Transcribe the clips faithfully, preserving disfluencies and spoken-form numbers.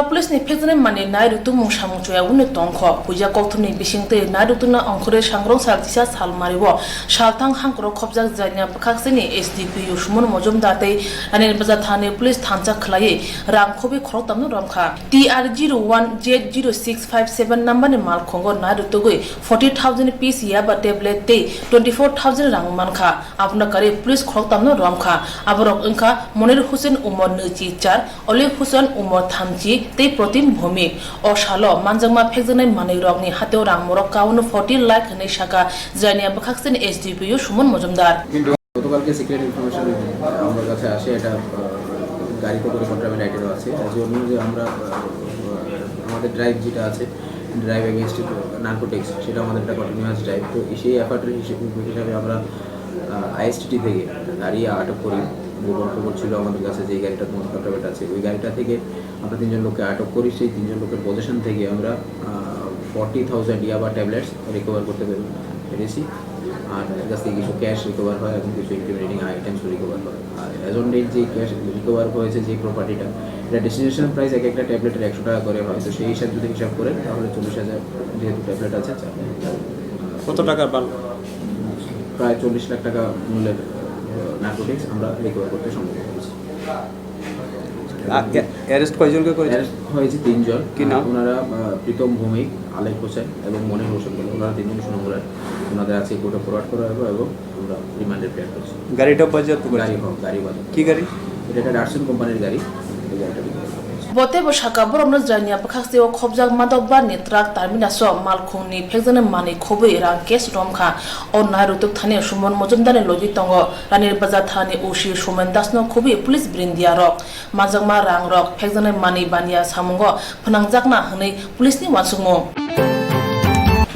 Police ni phekjaknai manwi nai rwtwmung samung chuyagwi tongkho. Huya kokthumni bisingtwi nai rwtwmna ongkhorwi sangrong sal chisa sal mario salthang hangkoro khopjak jani bwkhaksini S D P O Suman Mojumdar tei Ranirbajar thani police thansa khwlaiwi rang khobwi khoroktamno romkha. T R zero one Z zero six five seven number ni malkhungo nai rwtwgwi forty thousand piece yaba tablet tei twenty four thousand rang mankha. Abono karwi police khoroktamno romkha. Aborok wngkha Monir Hussain, umor nwichi char, Olive Hussain, umor thamchi tei Protim Bhowmik. O salo manjakma phekjaknai manwirokni hateo rang morok kaono forty lakh hwnwi sakha Jirania bwkhaksini S D P O Suman Mojumdar. কিন্তু গতকালকে secret information আমার কাছে আসে, এটা আহ, গাড়িতে করে contraband item আছে। যে অনুযায়ী আমরা আহ, আমাদের ড্রাইভ যেটা আছে, ড্রাইভ এগেইনস্ট নার্কোটিক্স, সেটা আমাদের একটা কন্টিনিউয়াস ড্রাইভ। তো সেই এফআরটির হিসেবে হিসাবে আমরা আইএসটিটি থেকে গাড়ি আটক করি। গোপন খবর ছিল আমাদের কাছে যে এই গাড়িটা তোমার কন্ট্রাব্যান্ড আছে। ওই গাড়িটা থেকে আমরা তিনজন লোককে আটক করি। সেই তিনজন লোকের পজিশন থেকে আমরা ফর্টি থাউজেন্ড ইয়াবা ট্যাবলেটস রিকভার করতে পেরে- পেরেছি। আর তাদের কাছ থেকে কিছু ক্যাশ রিকভার হয় এবং কিছু ইনক্রিমিনেটিং আইটেমস রিকভার হয়। আর অ্যাজ অন ডেট যে ক্যাশ রিকভার হয়েছে, যে প্রপার্টিটা, এটা ডেস্টিনেশন প্রাইস এক একটা ট্যাবলেটের একশো টাকা করে হয়। তো সেই হিসাব যদি হিসাব করেন, তাহলে চল্লিশ হাজার যেহেতু ট্যাবলেট আছে, কত টাকার মাল? প্রায় চল্লিশ লাখ টাকা মূল্যের নার্কোটিক্স আমরা রিকভার করতে সম্ভব হয়েছে। আ-, অ্যা-, অ্যারেস্ট কয়জনকে করেছে? অ্যারেস্ট হয়েছে তিনজন। কি নাম? আহ, ওনারা, আহ, প্রীতম ভৌমিক, আলেক হোসেন এবং মনির হোসেন বলে, ওনারা তিনজন সুনামগড়ের। ওনাদের আজকে কোর্টে ফরওয়ার্ড করা হবে এবং আমরা রিমান্ডে প্রেয়ার করছি। গাড়িটা বাজেয়াপ্ত করেছে? গাড়ি, হ্যাঁ, গাড়ি বাজেয়াপ্ত। কি গাড়ি? এটা একটা ডাটসন কোম্পানির গাড়ি। এই গাড়িটা বিক্রি করা হয়েছে। Bo teibo sakha, borokno Jirania bwkhaksio khopjak madok barni truck terminus-o malkhungni phekjaknai manwi khobwi rang cash romkha. O nai rwtwk thani Suman Mojumdarni logi tongo. Ranirbajar thanani O C Somen Dasno khobwi police brindiarok. Manjakma rangrok phekjaknai manwi baniya samungo phnangjakna hwnwi police ni uansukmung.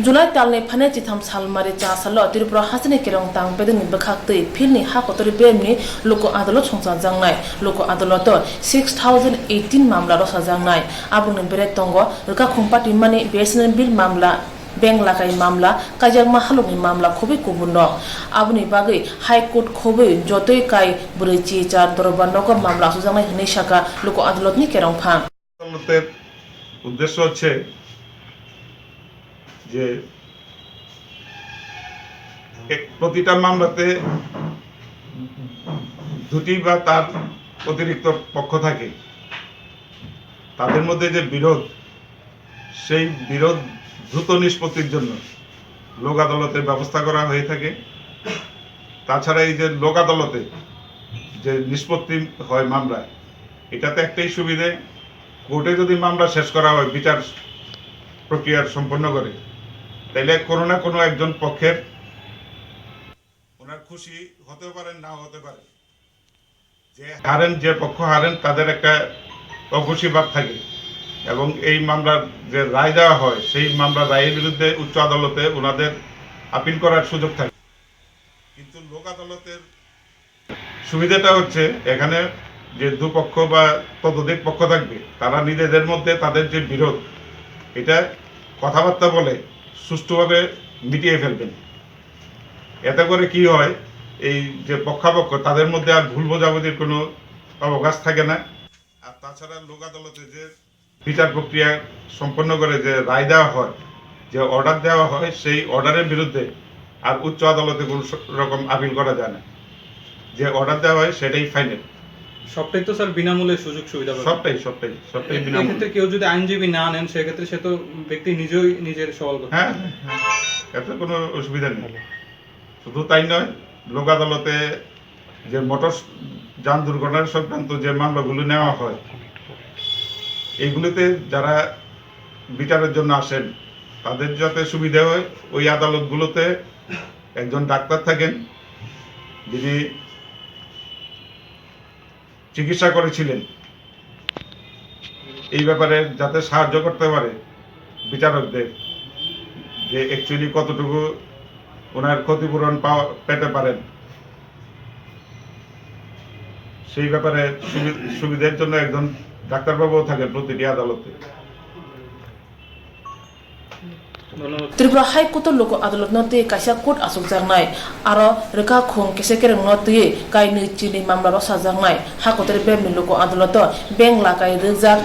July talni phainai chitham salmari chasalo Tripura hasteni kerong tang bedekni bwkhaktwi philni ha kotori beremni loko adolot songchajaknai. Loko adoloto six thousand eighteen mamla rosajaknai. Aboni bere tongo rwkakhum patimani B S N L bill mamla, bank lakai mamla, kaijakma halokni mamla khobwi kubuno. Aboni bagwi High Court khobwi jotoi kai bwrwi chichar dorbar nogo mamla achujaknai hwnwi sakha loko adolotni kerongphang. আদালতের উদ্দেশ্য হচ্ছে যে এক, প্রতিটা মামলাতে দুটি বা তার অতিরিক্ত পক্ষ থাকে, তাদের মধ্যে যে বিরোধ, সেই বিরোধ দ্রুত নিষ্পত্তির জন্য লোক আদালতের ব্যবস্থা করা হয়ে থাকে। তাছাড়া এই যে লোক আদালতে যে নিষ্পত্তি হয় মামলায়, এটাতে একটাই সুবিধে, কোর্টে যদি মামলা শেষ করা হয় বিচার প্রক্রিয়া সম্পন্ন করে, তাহলে কোনো না কোনো একজন পক্ষের ওনার খুশি হতেও পারেন, নাও হতে পারেন। যে হারেন, যে পক্ষ হারেন, তাদের একটা অখুশি ভাব থাকে এবং এই মামলার যে রায় দেওয়া হয়, সেই মামলার রায়ের বিরুদ্ধে উচ্চ আদালতে ওনাদের আপিল করার সুযোগ থাকে। কিন্তু লোক আদালতের সুবিধাটা হচ্ছে এখানে যে দুপক্ষ বা ততোধিক পক্ষ থাকবে, তারা নিজেদের মধ্যে তাদের যে বিরোধ, এটা কথাবার্তা বলে সুষ্ঠুভাবে মিটিয়ে ফেলবেন। এতে করে কি হয়, এই যে পক্ষাপক্ষ, তাদের মধ্যে আর ভুল বোঝাবুঝির কোনো অবকাশ থাকে না। আর তাছাড়া লোক আদালতে যে বিচার প্রক্রিয়া সম্পন্ন করে যে রায় দেওয়া হয়, যে অর্ডার দেওয়া হয়, সেই অর্ডারের বিরুদ্ধে আর উচ্চ আদালতে কোনো স-, রকম আপিল করা যায় না। যে অর্ডার দেওয়া হয় সেটাই ফাইনাল। সবটাই তো স্যার বিনামূল্যে সুযোগ সুবিধা পাবে। সবটাই, সবটাই, সবটাই এ-, বিনামূল্যে। এক্ষেত্রে কেউ যদি আইনজীবী না নেন, সেক্ষেত্রে সে তো ব্যক্তি নিজেই নিজের সওয়াল করতে হ্যাঁ, পারবে। হ্যাঁ, হ্যাঁ। এতে কোনো অসুবিধা নেই। শুধু তাই নয়, লোক আদালতে যে মোটর স-, যান দুর্ঘটনা সংক্রান্ত যে মামলাগুলো নেওয়া হয়, এইগুলোতে যারা বিচারের জন্য আসেন, তাদের যাতে সুবিধা হয়, ওই আদালতগুলোতে একজন ডাক্তার থাকেন, যিনি চিকিৎসা করেছিলেন, এই ব্যাপারে যাতে সাহায্য করতে পারে বিচারকদের, যে অ্যাকচুয়ালি কতটুকু ওনার ক্ষতিপূরণ পাওয়া, পেতে পারেন, সেই ব্যাপারে সুবি-, সুবিধার জন্য একজন ডাক্তারবাবুও থাকেন প্রতিটি আদালতে। Tripura High Court o loko adolotno twi kaisa court achukjaknai, aro rwkha khung kisa kerengno twi kainwi chini mamla rwsajaknai. Hakotor bebni loko adoloto bank lakai rwjak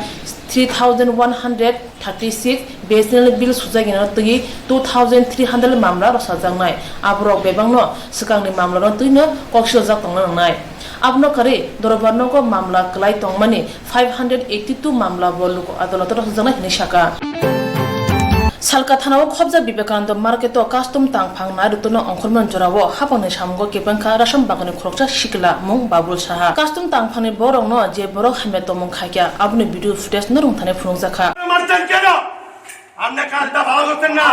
three thousand one hundred thirty six, B S N L bill sujaknai twi two thousand three hundred mamla rwsajaknai. Aborok bebakno swkangni mamlano twino kok siljak tongna nangnai. Abono karwi Dorbar nogo mamla kwlai tongmani five hundred eighty two mamla bo loko adoloto rwsajaknai hinwi saka. Salka thanao khobjak Vivekananda market o custom tangphang nai rwtwno ongkhormani jorao hapangni samungo kebengkha Rasom Baganni khoroksa sikla mung Babul Saha. Custom tangphangni borokno je borok hamya tongmung khaikha, aboni video footage norok thani phunukjakha. মারছেন কেন? আপনি কাজটা ভালো করছেন না।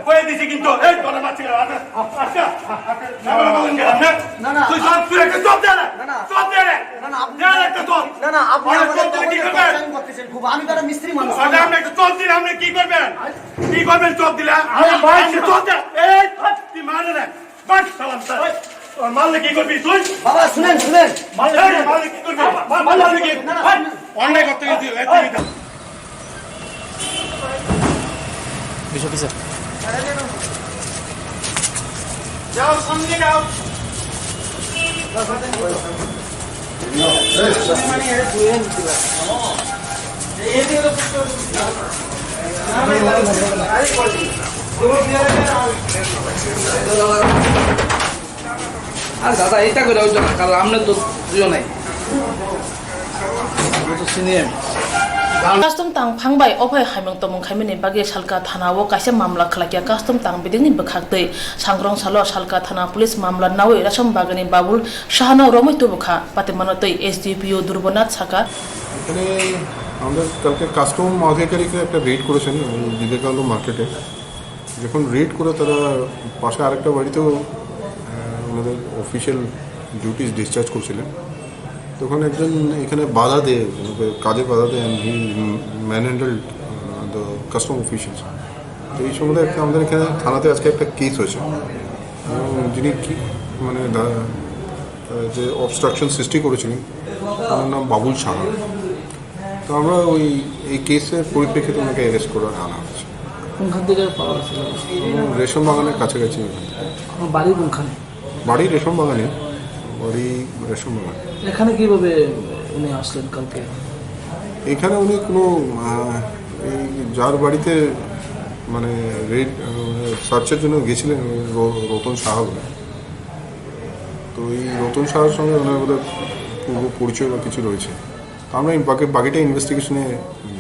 কয়ে দিছি কিন্তু। এই, তোরা মারছি কেন? আচ্ছা, আচ্ছা, আচ্ছা, ঝামেলা করলেন কেন? আপনি? না, না। তুই চল, তুই একটা চল দে না। না, না। চল দে না। না, না, আপনি দে না একটা চল। না, না, আপনি আরে আমাদের চল দিলে কি তখন করবেন? ব্যবসা করতেছেন খুব। আমি তো একটা মিস্ত্রি মানুষ। আরে, আপনি একটা চল দিলে আপনি কি করবেন? কি করবেন চল দিলে? আরে ভাই, আপনি চল দে। এই, তুই মারে না। বাস, সালাম, স্যার। ওই, ওর মারলে কি করবি তুই? বাবা, শুনেন, শুনেন। মারলে, এই, মারলে কি করবি? মার-, মারলে কি? না, না, অন্যায় করতে গেছি, এই, তুই এটা। যাও, সামনে যাও। আরে দাদা, এটা করে ওই জন্য, কারণ আমরা তো দুজনাই। আমরা তো senior। Custom tangphang bai ophai hamyung tongmung khaimani bagwi Salka thana o kaisa mamla khlaikha custom tang bidingni bwkhaktwi. Sangrong salo Salka thana police mamla nawi Rasom Baganni Babul Sahano romwi tubukha. Patimano twi S D P O Durbonath saka. এখানে আমাদের কালকে কাস্টম আধিকারিকরা একটা রেড করেছেন, উম, বিবেকানন্দ মার্কেটে। যখন রেড করে তারা পাশে আরেকটা বাড়িতেও, আহ, ওনাদের অফিসিয়াল ডিউটিজ ডিসচার্জ করছিলেন। তো ওখানে একজন এখানে বাধা দিয়ে, ওনাকে কাজে বাধা দেয়, and he manhandled, uh, the custom officials। তো এই সম্বন্ধে একটা আমাদের এখানে থানাতে আজকে একটা কেস হয়েছে। এবং যিনি কি, মানে, দা-, আহ, যে অবস্ট্রাকশন সৃষ্টি করেছিলেন, তার নাম বাবুল সাহা। তো আমরা ওই, এই কেসের পরিপ্রেক্ষিতে ওনাকে অ্যারেস্ট করে আনা হয়েছে। কোনখান থেকে পাওয়া হয়েছিল? এবং রেশম বাগানের কাছাকাছি। ওনার বাড়ি কোনখানে? বাড়ি রেশম বাগানে, বাড়ি রেশম বাগান। এখানে কিভাবে উনি আসলেন কালকে? এখানে উনি কোনো, আহ, এই যার বাড়িতে, মানে, রেড, আহ, সার্চের জন্য গেছিলেন, ওই র-, রতন সাহা বলে। তো এই রতন সাহার সঙ্গে ওনার বোধহয় পূর্ব পরিচয় বা কিছু রয়েছে। তো আমরা এই বাকি, বাকিটা ইনভেস্টিগেশনে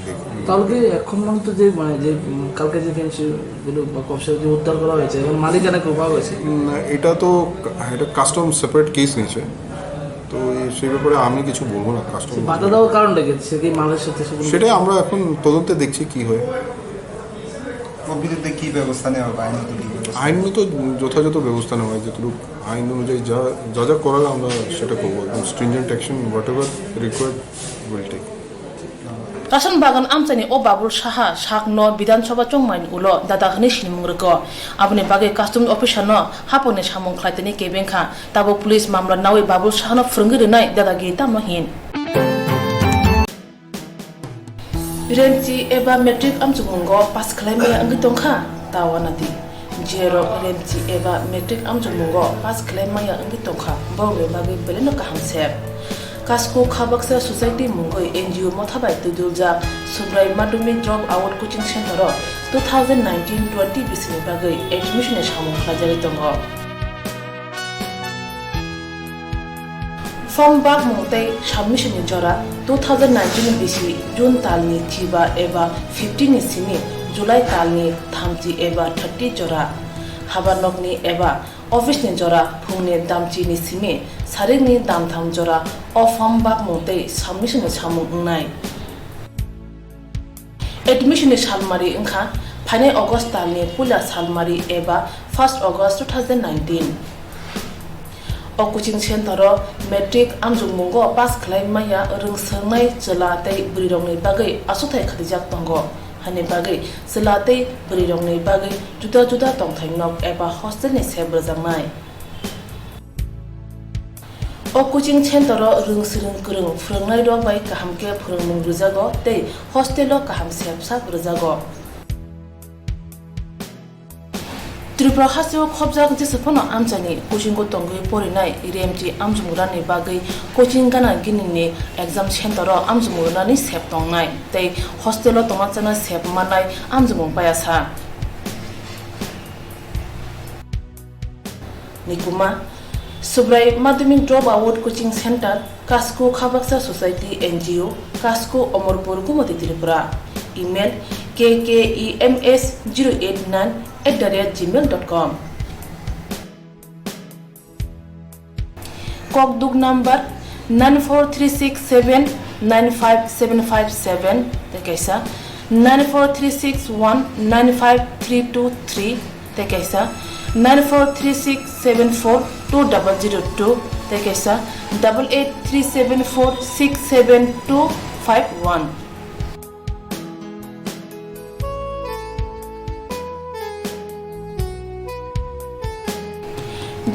দেখব। কালকে এখন পর্যন্ত যে, মানে, যে, উম, কালকে যে ফেন্সি গুলো বা কফসি যে উদ্ধার করা হয়েছে, এখন মালিকানা কেউ পাওয়া গেছে? উম, এটা তো কা-, এটা কাস্টম সেপারেট কেস নিয়েছে, তো এই, সেই ব্যাপারে আমি কিছু বলবো না। কাস্টম সে বাধা দেওয়ার কারণটা কি? সে কি মালের সাথে সে কোনো সেটাই আমরা এখন তদন্তে দেখছি কি হয়। ওর বিরুদ্ধে কি ব্যবস্থা নেওয়া হবে? আইনত কি ব্যবস্থা? আইনত যথাযথ ব্যবস্থা নেওয়া হয়, যতটুকু আইন অনুযায়ী যা, যা যা করার আমরা সেটা করবো। একদম stringent action, whatever required, we'll take. Rason Bagan amchaini o Babul Saha sakno Bidhan Sabha chongmaini ulo dada hwnwi sinimung rwkho. Aboni bagwi customs officer no hapangni samung khlaitoni kebengkha. Tabuk police mamla nawi Babul Sahano phwrwngwi rwnai dadagiri tamo hin. Remchi eba matric amchukmungo pass khlai maya wngwi tongkha, ta uanadi. Jerok remchi eba matric amchukmungo pass khlai maya wngwi tongkha, borokni bagwi belaino kaham se. Kasko Khabaksa Society mungwi N G O motha bai twiduljak Subrai Madhyamik Drop Out Coaching Center o two thousand nineteen twenty bisini bagwi admission ni samung khlaijagwi tongo. Form bakmung tei submission ni jora two thousand nineteen bisi June talni chiba eba fifteen ni simi July talni thamchi eba thirty jora. Habanokni eba office ni jora phungni damchi ni simi sarikni damtham jora o form bakmung tei submission ni samung wngnai. Admission ni salmari wngkha phainai August talni puila salmari eba first August two thousand nineteen. O coaching center o matric amjokmungo pass khlai maya rwng swngnai chwla tei bwrwirokni bagwi achuthai khatijaktongo, hani bagwi chwla tei bwrwirokni bagwi juda juda tongthai nok eba hostel ni sep rwjaknai. O coaching center o rwng swrwng kwrwng phwrwngnairok bai kaham khe phwrwngmung rwjago tei hostel o kaham sep sak rwjago. Tripura hasteo khobjak jesa phano amchaini coaching-o tongwi porinai remchi amchumrani bagwi coaching gana ginini exam center-o amchumrani sep tongnai tei hostel-o tongna chana sep mannai amchumung paya sa. Nikuma, Subrai Madhyamik Dropout Coaching Center, Kasko Khabaksa Society N G O, Kasko Omorpur Gumoti Tripura. Email, K K E M S zero eight nine at the rate gmail dot com. Kokduk number nine four three six seven nine five seven five seven, tei kaisa nine four three six one nine five three two three, tei kaisa nine four three six seven four two double zero two, tei kaisa double eight three seven four six seven two five one.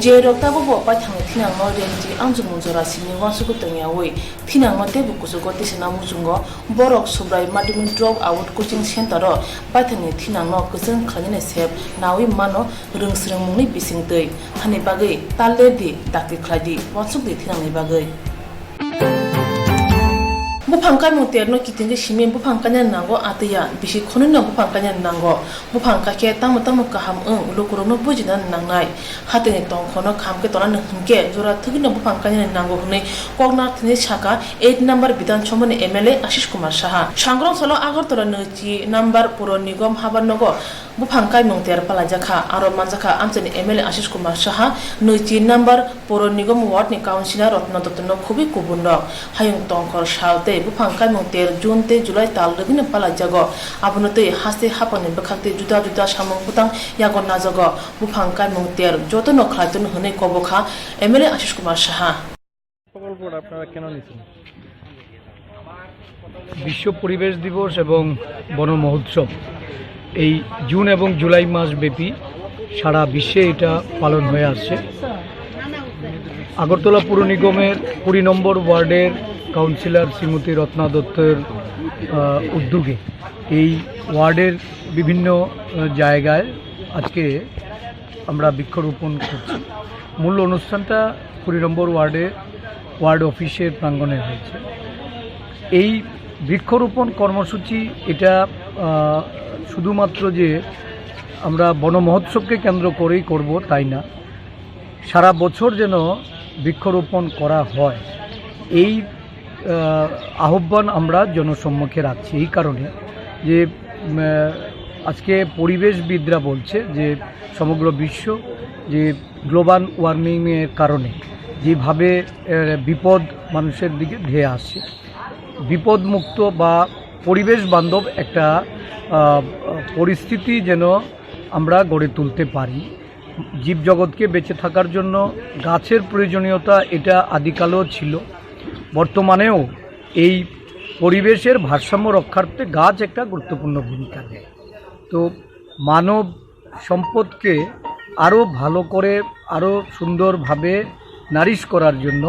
Je rok tabukbo paithangni thinangno remchi amchukmung jora simi uansukwi tongyaui thinangno teibo kuchugo tisana muchungo borok Subrai Madhyamik Dropout Coaching Center-o paithangni thinangno kwchwng khlainani sep naui mano rwngsrwngmungni bisingtwi hani bagwi tal lerdi dakti khlaidi uansukdi thinangni bagwi. Buphang kaimung terno kitingwi simi buphang kainani nango atwiya, bisi khonwino buphang kainani nango. Buphang kaikhe tamo tamo kaham wng, lukurokno bujinani nangnai. Hatini tongkhono kaham khe tonani hwnkhe jora thwgwino buphang kainani nango hwnwi kok narwkthani saka eight number Bidhan Sabhani M L A Ashish Kumar Saha. Sangrong salo Agartala nwichi number Puro Nigom habar nogo buphang kaimung ter palaijakha, aro manjakha amchaini M L A Ashish Kumar Saha, nwichi number Puro Nigom ward ni councillor Rotna Dotto no khubui kubun rok. Hayung tongkhor sal tei buphang kaimung ter June tei July tal rwgwino palaijago. Abono twi haste haphangni bwkhak tei juda juda samung bwtang yago najago. Buphang kaimung ter jotono khlai tono hwnwi kobokha M L A Ashish Kumar Saha. প্রকল্পটা আপনারা কেন নিচ্ছেন? বিশ্ব পরিবেশ দিবস এবং বন মহোৎসব এই জুন এবং জুলাই মাস ব্যাপী সারা বিশ্বে এটা পালন হয়ে আসছে। আগরতলা পুর নিগমের কুড়ি নম্বর ওয়ার্ডের কাউন্সিলর শ্রীমতী রত্না দত্তের, আহ, উদ্যোগে এই ওয়ার্ডের বিভিন্ন, আহ, জায়গায় আজকে আমরা বৃক্ষরোপণ করছি। মূল অনুষ্ঠানটা কুড়ি নম্বর ওয়ার্ডে, ওয়ার্ড অফিসের প্রাঙ্গণে হয়েছে। এই বৃক্ষরোপণ কর্মসূচি এটা, আহ, শুধুমাত্র যে আমরা বন মহোৎসবকে কেন্দ্র করেই করব, তাই না। সারা বছর যেন বৃক্ষরোপণ করা হয়, এই, আহ, আহ্বান আমরা জনসম্মুখে রাখছি এই কারণে যে, উম, আহ, আজকে পরিবেশবিদরা বলছে যে সমগ্র বিশ্ব যে গ্লোবাল ওয়ার্মিংয়ের কারণে যেভাবে, আহ, বিপদ মানুষের দিকে ধেয়ে আসছে, বিপদমুক্ত বা পরিবেশ বান্ধব একটা, আহ, পরিস্থিতি যেন আমরা গড়ে তুলতে পারি। জীবজগৎকে বেঁচে থাকার জন্য গাছের প্রয়োজনীয়তা এটা আদিকালেও ছিল, বর্তমানেও এই পরিবেশের ভারসাম্য রক্ষার্থে গাছ একটা গুরুত্বপূর্ণ ভূমিকা নেয়। তো মানব সম্পদকে আরও ভালো করে, আরও সুন্দরভাবে নারিশ করার জন্য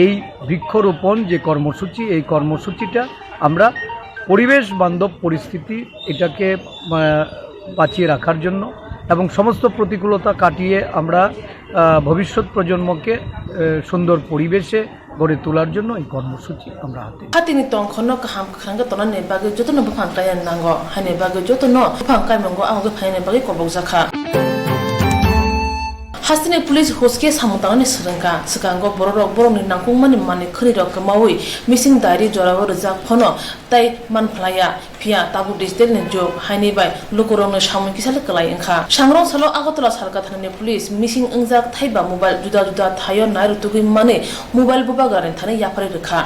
এই বৃক্ষরোপণ যে কর্মসূচি, এই কর্মসূচিটা আমরা পরিবেশ বান্ধব পরিস্থিতি এটাকে, আহ, বাঁচিয়ে রাখার জন্য এবং সমস্ত প্রতিকূলতা কাটিয়ে আমরা, আহ, ভবিষ্যৎ প্রজন্মকে, আহ, সুন্দর পরিবেশে গড়ে তোলার জন্য এই কর্মসূচি আমরা হাতে নিই। Hatini tongkhorno kaham kwkhrang khe tonani bagwi jotono buphang kainani nango, haini bagwi jotono buphang kaimungo ang ugwi phainani bagwi kobokjakha. Hasteni police huske samung tangnani swrwngkha, swkango bororok borokni nangkukmani manwi khwnirok kwmaui missing diary jorao rwjak phano tei manphlaiya. Phiya tabuk digital ni jug, haini bai lukurokni samung kisa le kwlai wngkha. Sangrong salo Agartala Salka thanani police missing wngjak thaiba mobile juda juda thaio nai rutugwi manwi mobile bubagra ni thani yapharwi rwkha.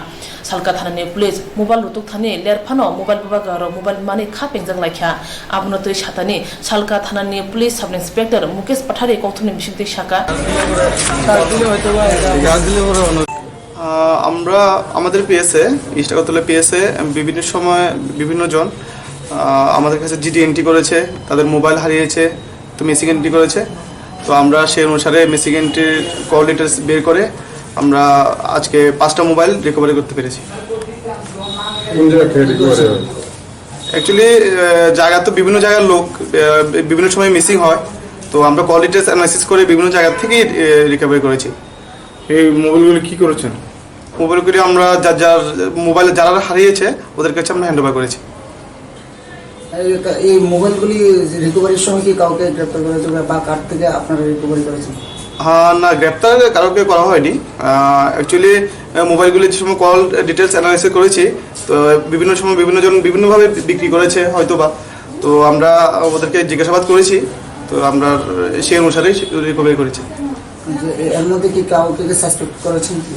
Salka thanani police mobile rutuk thani ler phano mobile bubagra rok mobile manwi kha pengjak laikha. Abono twi satani Salka thanani police sub inspector Mukesh Pathari kokthumni bisingtwi saka. আহ, আমরা আমাদের পিএসএ, ইস্ট আগরতলা পিএসএ, বিভিন্ন সময় বিভিন্ন জন, আহ, আমাদের কাছে GD entry করেছে, তাদের মোবাইল হারিয়েছে, তো মিসিং এন্ট্রি করেছে। তো আমরা সেই অনুসারে মিসিং এন্ট্রির কল ডিটেলস বের করে আমরা আজকে পাঁচটা মোবাইল রিকভারি করতে পেরেছি। কোন জায়গা থেকে রিকভারি হয়? অ্যাকচুয়ালি জায়গা তো বিভিন্ন জায়গার লোক, আহ, বিভিন্ন সময় মিসিং হয়। তো আমরা কল ডিটেলস অ্যানালাইসিস করে বিভিন্ন জায়গা থেকে রিকভারি করেছি। এই মোবাইলগুলো কি করেছেন? মোবাইলগুলি আমরা যার যার মোবাইল যারা হারিয়েছে ওদের কাছে আমরা হ্যান্ড ওভার করেছি। এই কা-, এই মোবাইলগুলি রিকভারির সময় কি কাউকে গ্রেপ্তার করা হয়েছে বা কার থেকে আপনারা রিকভারি করেছেন? হ্যাঁ, না, গ্রেপ্তার কারোকে করা হয়নি। অ্যাকচুয়ালি মোবাইলগুলি যে সময় কল ডিটেলস অ্যানালাইসিস করেছি, তো বিভিন্ন সময় বিভিন্ন জন বিভিন্নভাবে বিক্রি করেছে হয়তো বা। তো আমরা ওদেরকে জিজ্ঞাসাবাদ করেছি, তো আমরা সেই অনুসারেই রিকভারি করেছি। যে এ-, এর মধ্যে কি কাউকে সাসপেক্ট করেছেন কি?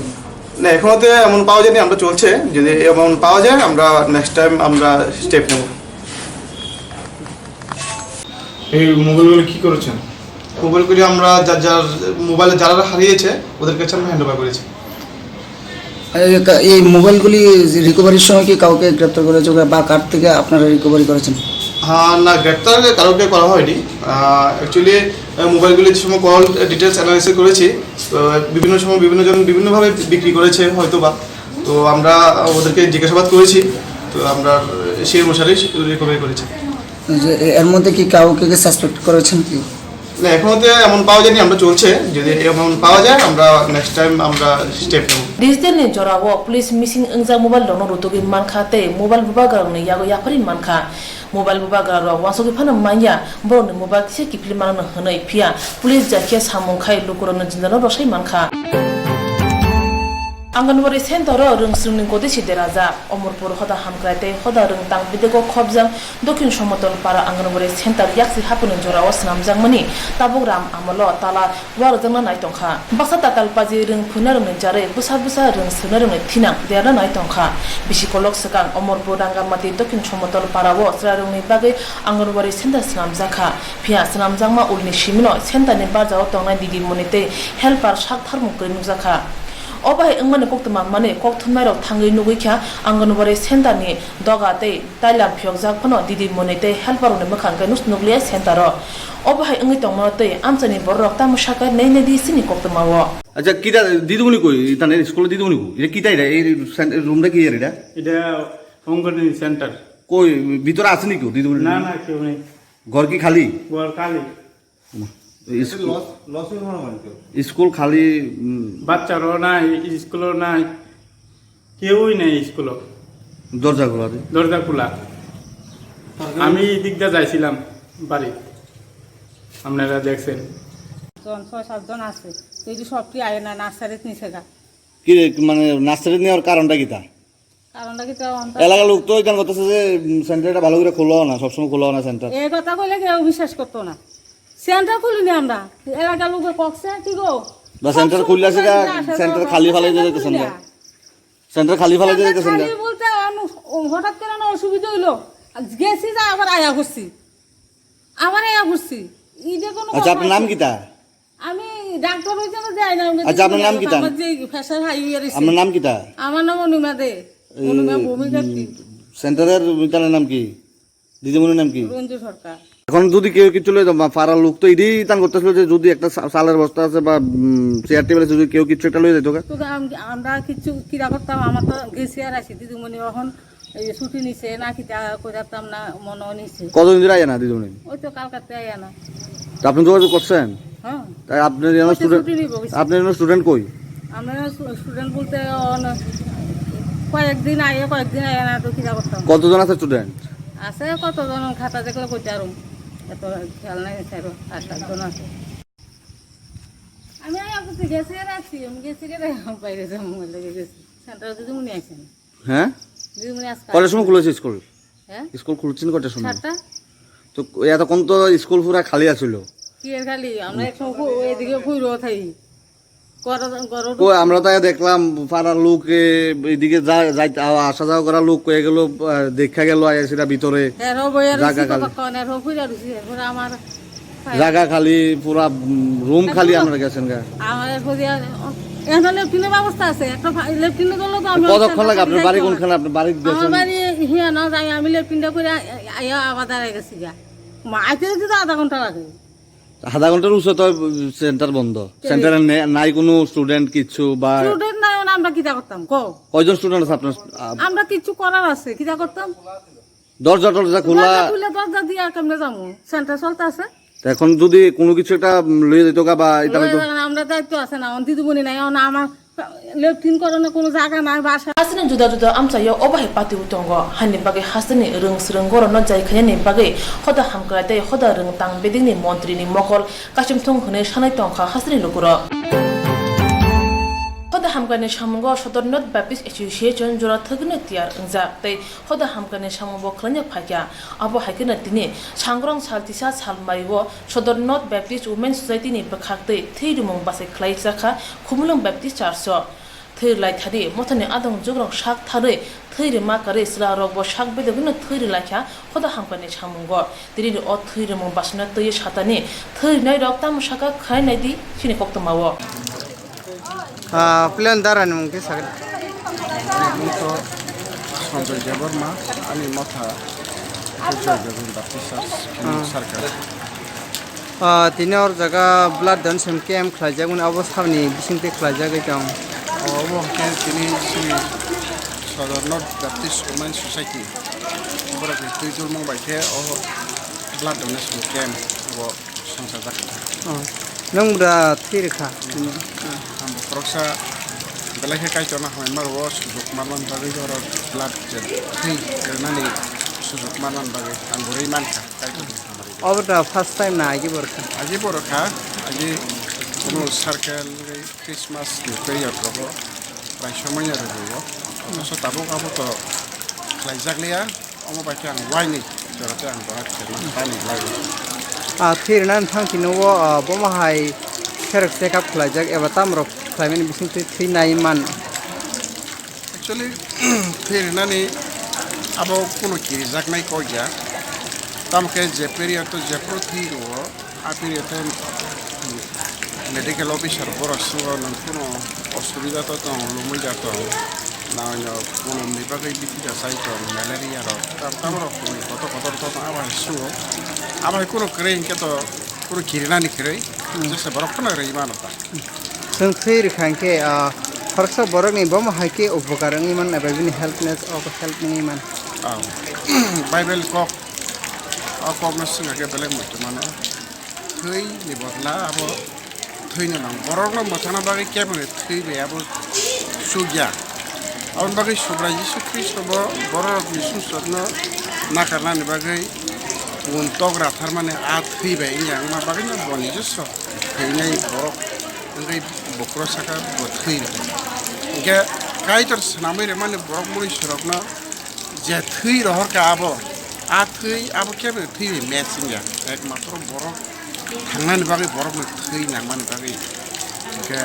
না, এখনো তো এমন পাওয়া যায়নি, আমরা চলছে, যদি এমন পাওয়া যায় আমরা নেক্সট টাইম আমরা স্টেপ নেব। এই মোবাইলগুলো কি করেছেন? মোবাইলগুলি আমরা যার যার মোবাইল যারা হারিয়েছে ওদের কাছে আমরা হ্যান্ড ওভার করেছি। এই কা-, এই মোবাইলগুলি রিকভারির সময় কি কাউকে গ্রেপ্তার করা হয়েছে বা কার থেকে আপনারা রিকভারি করেছেন? হ্যাঁ, না, গ্রেপ্তার কারোকে করা হয়নি। অ্যাকচুয়ালি মোবাইলগুলি যে সময় কল ডিটেলস অ্যানালাইসিস করেছি, তো বিভিন্ন সময় বিভিন্ন জন বিভিন্নভাবে বিক্রি করেছে হয়তো বা। তো আমরা ওদেরকে জিজ্ঞাসাবাদ করেছি, তো আমরা সেই অনুসারেই রিকভারি করেছি। যে এ-, এর মধ্যে কি কাউকে কি সাসপেক্ট করেছেন কি? না, এখনো তো এমন পাওয়া যায়নি, আমরা চলছে, যদি এমন পাওয়া যায় আমরা নেক্সট টাইম আমরা স্টেপ নেব। Digital ni jorao police missing wngjak mobile rokno rutugwi mankha tei mobile bubagrarokni yago yapharwi mankha. Mobile bubagrarok uansugwi phano manya, borokni mobile kisa kiphilwi mano hwnwi, phiya police jai khe samung khai lukurokni jindano rwsai mankha. Anganwadi center o rwngsrwngni gotisi derajak. Omorpur hoda hamkrai tei hoda rwngtang bidego khopjak Dokhin Somotol para Anganwadi center yaksi hapuni jorao swnamjakmani tabuk ram amolo tala uarwjakna nai tongkha. Baksa tatal paji rwng phuinarokni jarwi bwsa bwsa rwng swrwngnairokni thinang derna nai tongkha. Bisi kolok swkang Omorpur Rangamati Dokhin Somotol parao chwrairokni bagwi Anganwadi center swnamjakha. Phiya swnamjakma ulni simino centerni barjao tongnai didimoni tei helper sak tharmung kwrwi nukjakha. O bahai wngmani koktwma manwi kokthumnairok thangwi nugwi kha Anganwadi centerni doga tei tailam phiyokjak phano didimoni tei helperrokni mwkhang khe nukliya centero. O bahai wngwi tongmano tei amchaini bororok tamo sakha nai nai di chini koktwmao. Acha, kita didimoni koi? Tane school didimoni koi? Ita kita ida? Ei sen-, room da ki ida? Ida Anganwadi center. Koi bhitore aseni koi didimoni? Na, na, keu nei. ঘর কি খালি? ঘর খালি। ইস-, এতে loss, loss হয়ে মনে হয় কেউ। স্কুল খালি, উম। বাচ্চারও নাই, স্কুলও নাই, কেউই নেই স্কুলও। দরজা খোলা রে। দরজা খোলা। তারপরে? আমি এই দিকটা যাইছিলাম বাড়ি, আপনারা দেখছেন। জন, ছয় সাত জন আছে, যদি সবটি আয় না, নার্সারিত নিছে গা। কি রে, মানে নার্সারিত নেওয়ার কারণটা কিতা? কারণটা কি তো অন্ত- এলাকার লোক তো এখানে করতেছে যে, উম, সেন্টারটা ভালো করে খোলা না, সবসময় খোলা না সেন্টার। এই কথা কইলে কেউ বিশ্বাস করতো না। সেন্টার খুলিনি আমরা। এলাকার লোকে ককছে, কি গো? বা সেন্টার সবসময় খুললে খোলা সেটা আছে, আসে সেন্টার তো খালি ফালাই সেন্টার যেতে খুলি সেন্টার। না। সেন্টার খালি ফালাই সেন্টার যেতে সেন্টার। খালি বলতে অন-, ও হঠাৎ করে না অসুবিধা হইলো। আর গেছি যা আবার আয়া করছি। আবার আয়া করছি। এই যে কোনো আচ্ছা, কথা আপনার নাম আছে? কিতা? আমি ডাক্তার হইতে না যাই না, আমি আচ্ছা, আপনার নাম কি তান? আমার যে ফ্যাশন হাই ইয়ার আপনার নাম কি তা? আমার নাম অনুমা দে। এই, অনুমা ভূমিকা কি? উম, সেন্টারের তার নাম কি? দিদিমণির নাম কি? রঞ্জু সরকার। এখন যদি কেউ কিছু লই যাও, মা, পাড়ার লোক তো এটাই তান করতেছিল যে যদি একটা সা-, চালের বস্তা আছে বা, উম, চেয়ার টেবিল আছে, যদি কেউ কিছু একটা লই যাইতো গা। তো আম-, আমরা কিছু কিরা করতাম, আমার তো গেছি আর আছি, দিদিমণি এখন এই যে ছুটি নিছে না কিতা কইতাম না, মনে নিছে। কতদিন ধরে আয় না দিদিমণি? ওই তো কালকাতে আয় না। তা আপনি যোগাযোগ করছেন? হ্যাঁ। তাই আপনি যেন ওই তো স্টুডেন্ট, ছুটি নিব গেছে। আপনি যেন স্টুডেন্ট কই? আমরা স্টু-, স্টুডেন্ট বলতে অন-, কয়েকদিন আয়, কয়েকদিন আয় না তো কিতা করতাম? কতজন আছে স্টুডেন্ট? আছে কতজন, খাতা দেখলে কইতে পারুম। এত খেয়াল নাই, স্যার, আট আট জন আছে। আমি আয়া বুঝি গেছি আর আছি, আমি গেছি রে, বাইরে যাবো বলে গেছি। সেন্টারে দিদিমণি আইছেন। হ্যাঁ? দিদিমণি আজকে কটার সময় খুলেছে স্কুল? হ্যাঁ? স্কুল খুলছেন কটার সময়? সাতটা। তো এতক্ষণ তো স্কুল পুরা খালি আছিল। কি এর খালি? আমরা এক সময় ফু-, এদিকে ফুইরো থাই। গরম, গরম। কই, আমরা তাই দেখলাম পাড়ার লোকে এদিকে যা-, যাইতে, আ-, আসা যাওয়া করার লোক কয়ে গেল, আহ, দেখা গেল আইসিরা ভিতরে। এর হবো এর জায়গা রুচি খালি। কতক্ষণ, এর হবো ফুইরা রুচি, এরপরে আমার জাগা খালি, পুরা, উম, রুম খালি একদম। আপনারা গেছেন গা? আমার এখন ইয়া, এখন লেট্রিনের ব্যবস্থা আছে, একটা ফা-, লেট্রিনে গেলে তো আমি কতক্ষণ লাগে আপনার বাড়ি কোনখানে? আপনার বাড়ি আমার গেছেন? বাড়ি হিয়া না যাই, আমি লেট্রিনটা করে আ-, আ-, আইয়া আবার দাঁড়ায় গেছি গা। মা, আইতে যেতে তো আধা ঘন্টা লাগে। আধা ঘন্টার উঁচু তো সেন্টার বন্ধ। কে? সেন্টারে নে-, নাই কোনো স্টুডেন্ট কিচ্ছু বা স্টুডেন্ট নাই, মানে আমরা কিতা করতাম, কও? কয়জন স্টুডেন্ট আছে আপনার? আ- আমরা কিচ্ছু করার আছে, কিতা করতাম? দরজা টরজা খোলা। দরজা খুলে দরজা দিয়া কেমনে যাবো? সেন্টার চলতে আছে। এখন যদি কোনো কিছু একটা, উম, লইয়া যাইতো গা বা এটা লইয়া হয়তো যাইতো না, আমরা দায়িত্ব আছে না, আমার দিদিমণি নাই, এখন আমার লেট্রিন করানোর কোনো জায়গা নাই, বাসা। Hasteni juda juda amchaio obo hai patio tongo, haini bagwi hasteni rwng swrwng gorokno jai khainani bagwi hoda hamkrai tei hoda rwng tang bedekni montrini mokol kaichomthung hwnwi sanai tongkha hasteni lukurok. Hoda hamkraini samungo Sodor North Baptist Association jora thwgwino tiyar wngjak tei hoda hamkraini samungbo khwlaina phaikha. Abo hai kheno tini Sangrong sal tisa sal maio Sodor North Baptist Women Society ni bwkhaktwi thwi rimung bachai khlaijakha Khumulwng Baptist Church o. Thwi rwlai thani mothani adong jugrok sak tharwi thwi rwma karwi chwla rokbo sak bedogwino thwi rwlaikha hoda hamkraini samungo. Tini o thwi rimung bachana twi satani thwi rwnairok tamo sakha khwnai naidi chini koktwmao. Ah, plan dara ni mung khe sakhe. Ani mung to Sanjoy Debbarma, ani motha Joy Begun Baptist Church, Khenung Circle. Ah, tini or jaga blood donation camp khlaijak mani, abo saboni bisingtwi khlaijagwi tong. Obo hwnkhe tini chini Sodor North Baptist Women Society borokni twijlmung bai khe o blood donation camp obo songchajak. Oh. Nwng bwra thwi rwkha? Ang bo khoroksa belai khe Kaitorno hamai ma rwo, sujok manmani bagwi oro blood je thwi rwnani sujok manmani bagwi ang bo rwi mankha Kaitorni hamari. Obo da first time na agi bo rwkha? Agi bo rwkha, agi kuno circle wngwi Christmas ni period rogo prai somoino rwgwio. Oboso tabuk abo to khlaijakliya. Omo bai khe ang waini jora tei ang jora khe ma tani lai. Ah, thwi rwna thang tini o, ah, bomo hai serok check up khlaijak eba tamrok khlaimani bisingtwi thwi nai man. Actually, thwi rwnani abo kuno kirijaknai kok ya. Tamo khe je period to jephru thwi rwo, a period to medical officer borok swngo, nwng kuno osubida to tong, lumui da tong, na hwnyo kuno ni bagwi bithi da chai tong, malaria rok, tam tam rok tong, kotor kotor to tong, abo hai swngo. Abo hai kuno kwrwi hinkhe to kuno kirinani kwrwi, jesa borok phano rwi mano ta. Chwng thwi rwkha hinkhe, ah, khoroksa borokni bomo hai khe upokar wngwi man eba bini helpness o help wngwi man. Ah, Bible kok, o kokno swngkha khe belai muitu mano. Thwi ni bodla abo thwi no nang. Borok no mwthangna bagwi kebo ni thwi bai abo chukya. Aboni bagwi Subrai Jisu Khristo bo borok ni sumsok no nakarnani bagwi un tok ratharmani a thwi bai wngya wngma bagwi no bo ni jeso thwinai borok wngwi bokro saka bo thwi rw. Hinkhe Kaitor swnamwi rwmani borok mui sorok no je thwi rohor kha abo, a thwi abo kebo thwi bai match wngya. Ekmatro borok thangnani bagwi borokni thwi nangmani bagwi. Hinkhe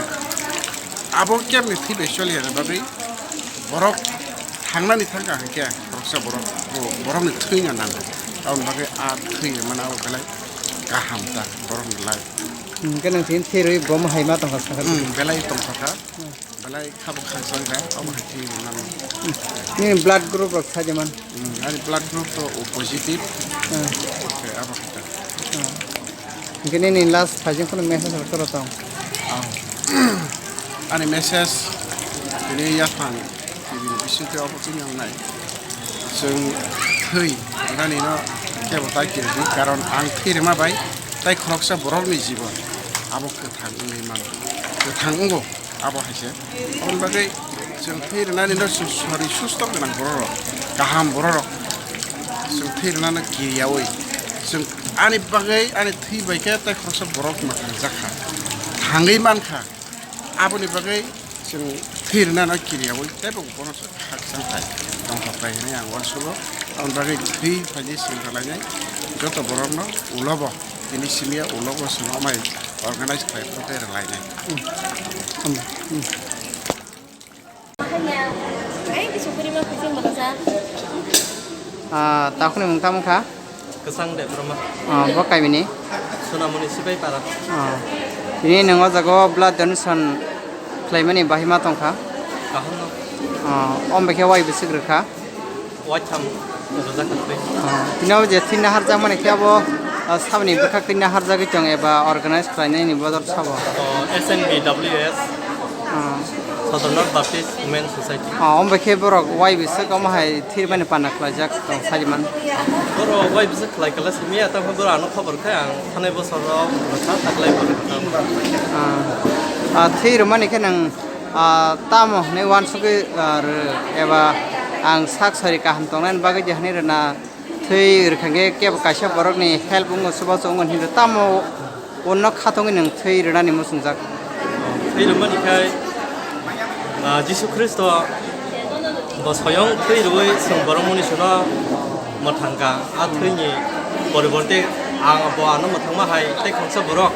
abo kebni thwi bai solyani bagwi borok thangnani thangkha hinkhe khoroksa borok bo borokni thwino nango. Aboni bagwi a thwi rwmani abo belai kaham ta borokni life. Hinkhe nwng tini thwi rwi bomo hai ma tongkha sakha. Hmm, belai tongthokha. Hmm. Belai khabo khakchangkha, omo hai thwi rwnani. Nini blood group rok sajeman? Hmm, ani blood group to O positive. Hmm. Oke, abo hai ta. Hmm. Hinkhe nini last phaijing phano message rok toro tong? Ah. Ani message tini yaphang tini bisingtwi obo chini wngnai. Chwng thwi rwnani no kebo tai kiridi, karon ang thwi rwma bai tai khoroksa borokni jibon abo kwthang wngwi mano. Kwthang wngo. Abo hai se. Aboni bagwi chwng thwi rwnani no chwng sori susto gwnang borok rok, kaham borok rok. Chwng thwi rwnano kiriyaui. Chwng ani bagwi, ani thwi bai khe tei khoroksa borok mwthangjakha. Thangwi mankha. Aboni bagwi chwng thwi rwnano kiriyaui tei bo bono chwng khakchang thai tongthok thai hwnwi ang uansugo. Aboni bagwi thwi phaidi chwng rwlainai joto borokno ulo bo. Tini simi ya ulo bo chwng amai organize khlai phuru khe rwlainai. Hmm. Hambai. Hmm. Ah, takhuni mung tamo kha? Kwchang Debbarma. Ah, bo kaimini? Sonamoni Sipaipara. Ah. Tini nwng o jaga o blood donation khlaimani bahima tongkha? Kaham no. Ah, om bekhe wai bwswk rwkha? Waitham rwjak kwrwi. Ah, tini o je thwina harjakmani khe abo, ah, saboni bwkhak thwina harjagwi tong eba organize khlainani bodol sabo? O, S N B W S. Ah. Sodornath Baptist Women Society. Ah, omo bai khe borok wai biswk omo hai thwirmani pana khlaijak tong saiman. Borok wai biswk khlai kala simi ya, tamo borok ano khobor khe ang thanai bosor rok rwkha taklai borok. Ah. Ah, thwi rwmani khe nang, ah, tamo hwnwi uansugwi, ah, rw-, eba ang sak sori kaham tongnaini bagwi je hwnwi rwna. Thwi rwkha khe kebo kaisa borokni help wngo, chubachu wngo hinwi tamo unno khatungwi nwng thwi rwnani muchungjak? Thwi rwmani khai, ah, Jisu Khristo bo soyong thwi rwui chwng borok mani sono mwthangkha. A thwini poriborte ang bo ano mwthangma hai tei khoroksa borok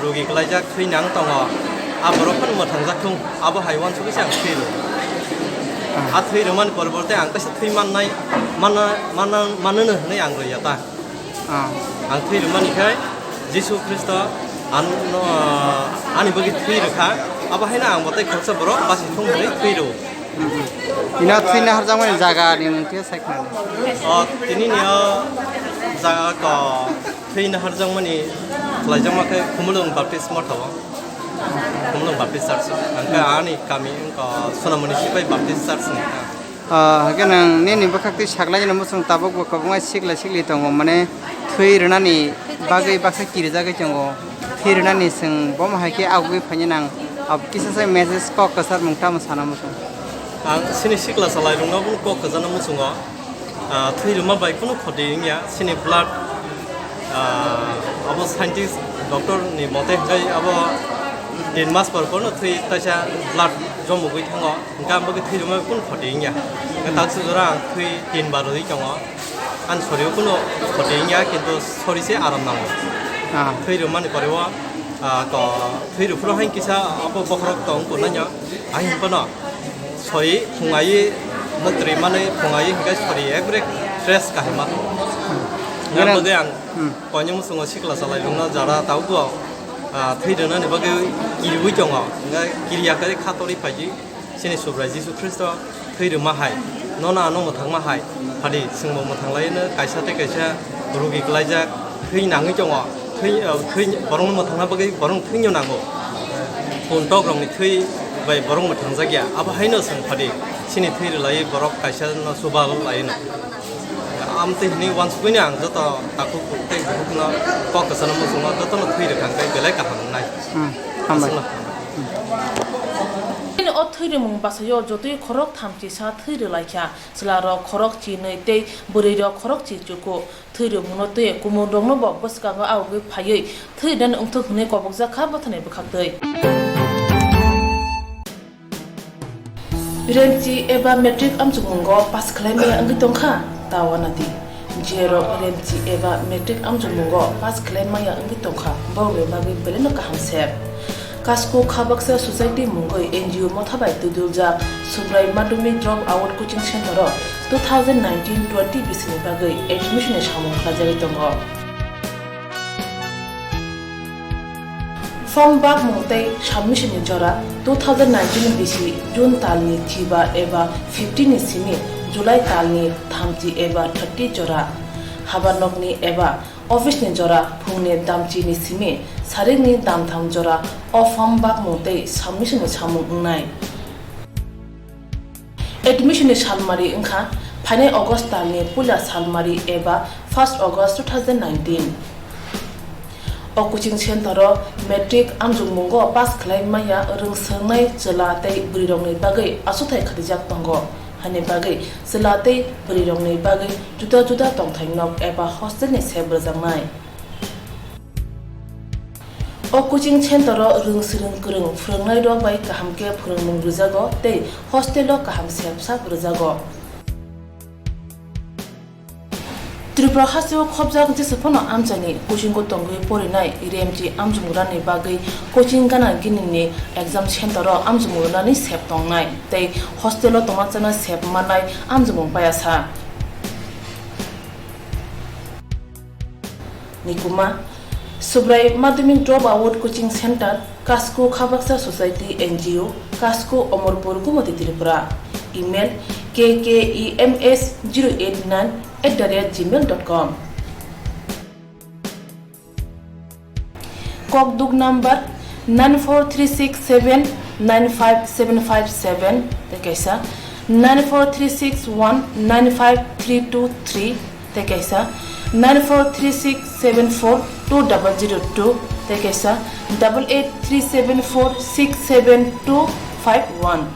rugi klaijak thwi nang tongo. A borok phano mwthangjak thung, abo hai uansugwi se ang thwi rw. Ah. A thwi rwmani poriborte ang kaisa thwi mannai, manna, manna, mannono hwnwi ang rwya ta. Ah. Ang thwi rwmani khai Jisu Khristo ano, ani bagwi thwi rwkha, abo haino ang bo tei khoroksa borok basi thung hwnwi thwi rw. Hmm. Ino thwi naharjakmani jaga ni mung khe sai khna. O, tini ni o jaga ko thwi naharjakmani khlaijakma khe Khumulwng Baptist Motha o. Khumulwng Baptist Church. Ang khe ani kami wngkha Sonamoni Sipai Baptist Church ni. Ah, hake nang nini bwkhak twi saklai jani muchung tabuk bo kwbangma sikla sikli tongo, mane thwi rwnani bagwi baksa kirijagwi tongo. Thwi rwnani chwng bomo hai khe agugwi phaini nang, ah, kisa sai message kok kwchar mung tamo sana muchung. Ang chini sikla salai rwngno bo kok kwchana muchungo. Ah, thwi rwma bai kunu khoti wngya, chini blood, ah, abo scientist doctor ni mote hwnkhe abo tin mas por porno thwi taisa blood jomogwi thango, hwnkhe ang bagwi thwi rwma bai kunu khoti wngya. Hwnkhe taksa jora ang thwi tin bar rwui tongo, ani sorio kunu khoti wngya, kintu sori se aram nango. Ah. Thwi rwmani pore o, ah, to thwi rwphuru hain kisa abo bokhorok tong tongnai no, ahini phano. Sori phungai mutri manwi phungai hwnkhe sori ekbare fresh kahima. Hmm. Yang bagwi ang, hmm, koinwi muchungo sikla salai rwngno jara tabukbo, ah, thwi rwnani bagwi kiriui tongo. Hwnkhe kiriya khe khatorwi phaidi chini Subrai Jisu Khristo thwi rwma hai, nono ano mwthangma hai. Phadi chwngbo mwthang laino kaisa tei kaisa rugi klaijak. Thwi nangwi tongo, thwi, ah, thwi, borokno mwthangna bagwi borokno thwino nango. Phuntok rokni thwi bai borok mwthangjakya, abo haino chwng phadi chini thwi rwlaiwi borok kaisa no chuba laino. Amtwi hwnwi uansugwino ang joto takhuk tei bukhukno kok kwchano muchungo jotono thwi rwkha hwnkhe belai kaham wngnai. Hmm, hambai. Aswkno. Bini o thwi rwmung basaio jotoi khorok thamchi sa thwi rwlaikha, chwlarok khorok chinwi tei bwrwirok khorok chichuku. Thwi rwmungno twi kumungrokno bo bwskango agugwi phaiwi thwi rwnani wngthok hwnwi kobokjak kha bwthani bwkhaktwi. Remchi eba matric amchukmungo pass khlai maya wngwi tongkha ta uanadi. Jerok remchi eba matric amchukmungo pass khlai maya wngwi tongkha, borokni bagwi belaino kaham se. Kasko Khabaksa Society mungwi N G O motha bai twidulja Subrai Madhyamik Drop Out Coaching Center o two thousand nineteen twenty bisini bagwi admission ni samung khlaijagwi tongo. Form bakmung tei submission ni jora two thousand nineteen bisi June talni chiba eba fifteen ni simi July talni thamchi eba thirty jora. Habanokni eba office ni jora phungni damchini simi sarikni damtham jora o form bakmung tei submission ni samung wngnai. Admission ni salmari wngkha phainai August talni puila salmari eba first August two thousand nineteen. O coaching center o matric amjokmungo pass khlai maya rwngswngnai chwla tei bwrwirokni bagwi achukthai khatijaktongo. Hani bagwi chwla tei bwrwirokni bagwi juda juda tongthai nok eba hostel ni sep rwjaknai. O coaching center o rwngswrwng kwrwng phwrwngnairok bai kaham khe phwrwngmung rwjago tei hostel o kaham sep sak rwjago. Tripura hasteo khobjak jesa phano amchaini coaching o tongwi porinai remchi amjokmungrani bagwi coaching gana gini ni exam center o amjokmung rwnani sep tongnai tei hostel o tongna chana sep mannai amjokmung payasa. Nikuma, Subrai Madhyamik Drop Out Coaching Center, Kasko Khabaksa Society N G O, Kasko Omorpur Gumoti Tripura. Email K K E M S zero eight nine at the rate gmail dot com. Kokduk number nine four three six seven nine five seven five seven tei kaisa, nine four three six one nine five three two three tei kaisa, nine four three six seven four two double zero two tei kaisa, double eight three seven four six seven two five one.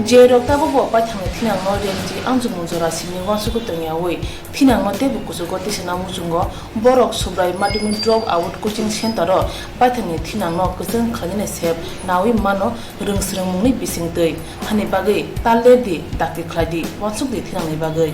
Je rok tabukbo paithangni thinangno remji amchukmung jora simi uansukwi tongyaui thinangno teibo kuchugo tisana muchungo, borok Subrai Madhyamik Drop Out Coaching Centre-o paithangni thinangno kwchwng khlainani sep naui mano rwngsrwngmungni bisingtwi, hani bagwi ta lerdi, dakti khlaidi uansukdi thinangni bagwi.